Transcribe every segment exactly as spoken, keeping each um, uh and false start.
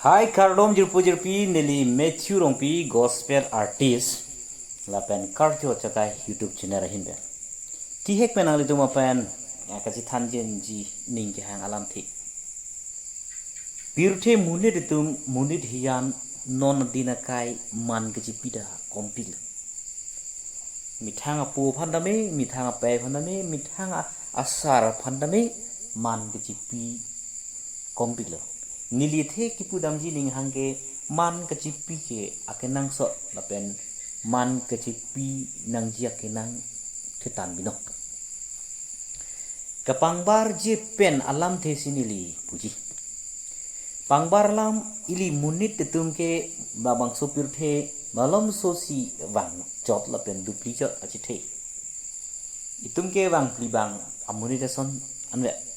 Hai kardom jirpo jirpi, neli Matthew Rongpi, gospel artist lapen Karcho Achatai YouTube channel ahin pen. Tihek pen nanglitum aphan ya kachethanji ning kehang alamthe. Pirthe monit atum, monit hijan non adin akai man kachipi ta kompiklo. Methang apo aphan tame, methang apei aphan tame, methang a-, asar aphan tame man kachipi kompiklo. Neli athe kipudamji ning hangke man kachipi ke akenangsot lapen man kachipi nangji akenang thetan binong. Kapangbarji pen alamthe si neli puji. Pangbar alam, ili monit atum ke labangso pirthe malomso si vangchot lapen dupli chot achethe. Itum ke vangpli bang amonit ason anvet.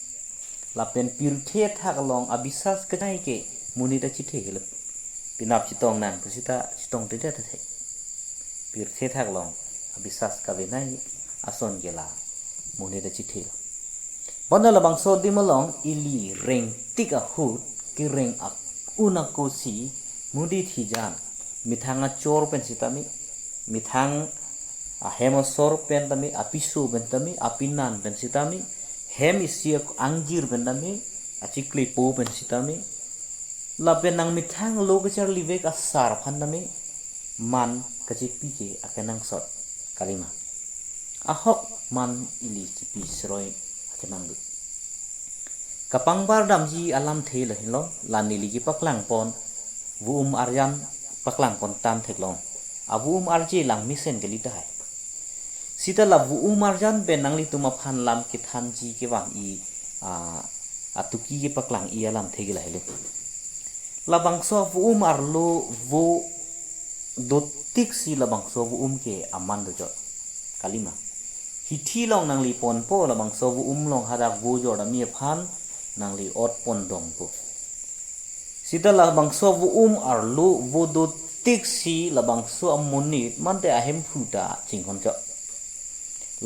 Lapen pirthe athak along abisas kachai ke monit achethe helo. Penap chetong nang pusita chetongtedet athe. Pirthe athak along abisas kavenai ason ke la monit achethe lo. Bonta labangso adim along ili rengtik ahut kereng ak-, un ako si monit hijan, methang achor pen sitame, methang ahem asor pen tame, apiso pen tame, apinan pen sitame, hem isi ak-, angjir pen tame, achiklepo pen sitame, lapen nangmethang lo kacharlivek asar aphan tame man kachipi ke akenangsot kalima. Ahok man ili chipi siroi akenang do. Kapangbar damji alamthe lahenlo, la neli kepaklang pon, vo-um arjan paklang pon tangthe long. Avo-um arje lang mesen kali tahai. Sita la vo-um arjan pen nanglitum aphan lam kethanji kevan-i, ah, atuki kepaklang-i alamthe ke lahelo. Labangso avo-um arlo vo dotik si labangso avo-um ke aman dochot kalima. Hithi along nangli ponpo, labangso avo-um along hadak vo jordami aphan nangli ot pondongpo. Sita labangso avo-um arlo vo dotik si labangso amonit mante ahemphu ta chinghon chot.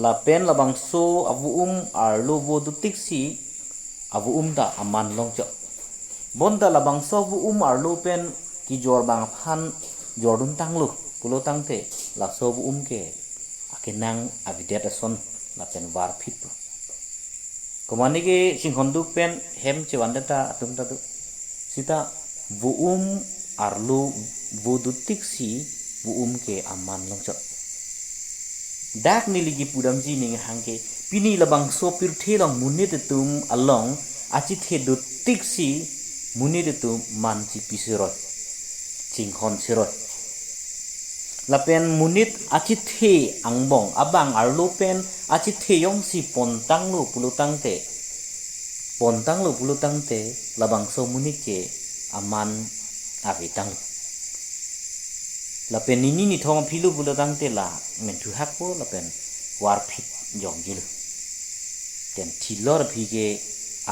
Lapen labangso avo-um arlo vo dotik si avo-um ta aman long chot. Bonta labangso avo-um arlo pen kejor abang aphan jordun tanglo pulo tangte laso avo-um ke akenang avedet ason lapen varphit lo. Komane ke chinghon duk pen hem chevandet ta atum ta do. Sita avo-um arlo vo dotik si avo-um ke aman long chot. Dak neli kepudamji ning hangke pini labangso pirthe along monit atum along achethe dotik si monit atum man chipi siroi, chinghon siroi. Lapen monit achethe angbong abang arlo pen achethe jongsi pontanglo pulo tangte, pontanglo pulo tangte labangso monit ke aman avetanglo. Lapen nini nithom aphilo pulo tangte la menthu hakpo lapen varphit jongjilo. Ten thilor aphi ke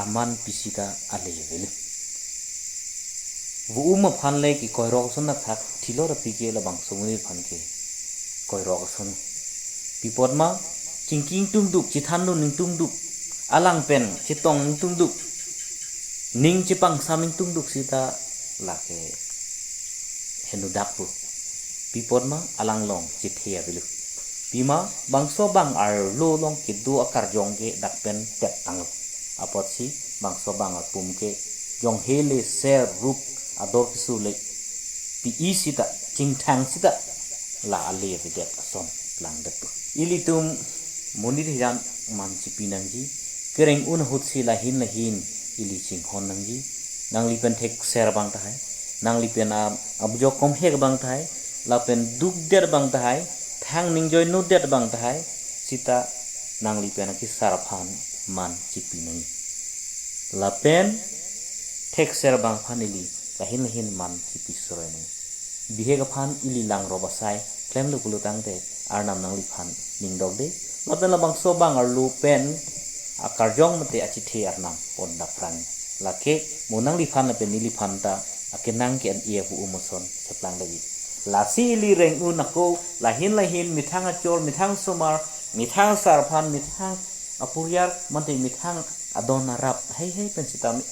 aman pisi ta ale avelo. Avo-um aphan le kekoirok ason athak, thilor aphi ke labangso amonit aphan ke koirok ason. Pi apot ma, chingki ingtungduk, chethandun ingtungduk, alang pen chetong ingtungduk, ning chepangsam ingtungduk sita lake henodakpo. Pi apot ma, alang along chethe avelo. Pima bangso abang arlo along kedo akarjong ke dak pen tep tanglo. Apotsi bangso abang apum ke jonghe le ser rup ador kesur le pi-i sita, chingthang sita la ale avedet ason langdetpo. Ilitum monit hijan man chipi nangji, kereng un ahut si lahin lahin ili chinghon nangji. Nangli pen thekser abang tahai, nangli pen a-, abujok komhek abang tahai, lapen dukdet abang tahai, thang ning joinodet abang tahai, sita nangli pen akesar aphan man chipi nangji. Lapen thekser abang aphan ili lahin lahin man chipi siroi nangji. Bihek aphan ili langrop asai klemlo pulo tangte Arnam nangliphan ning dokde. Lapen labangso abang arlo pen akarjong mate achethe Arnam pon daprang. Lake mo nangliphan lapen neliphan ta akenang ke an-e avo-um ason cheplang lagi. Lasi ili reng un ako lahin lahin methang achor, methang asomar, methang asar aphan, methang apuriar, mate methang adon arap heihei pen sitame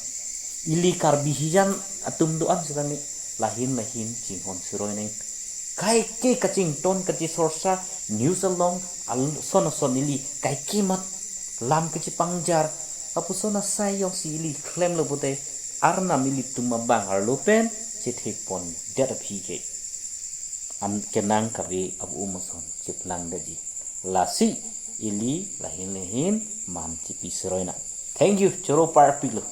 Ili Karbi hijan atum do-an setame lahin lahin chinghon suroi nang. Kaike kachington kachisorsa news along al-, son son ili kaike mat lam kachipangjar. Apuson asai jongsi ili klemlo pute Arnam ilitum abang arlo pen chethekpondet aphi ke. An kenang kave abu umason chiplangdetji. Lasi ili lahin lahin man chipi suroi nang. Thank you, choro parpiklo.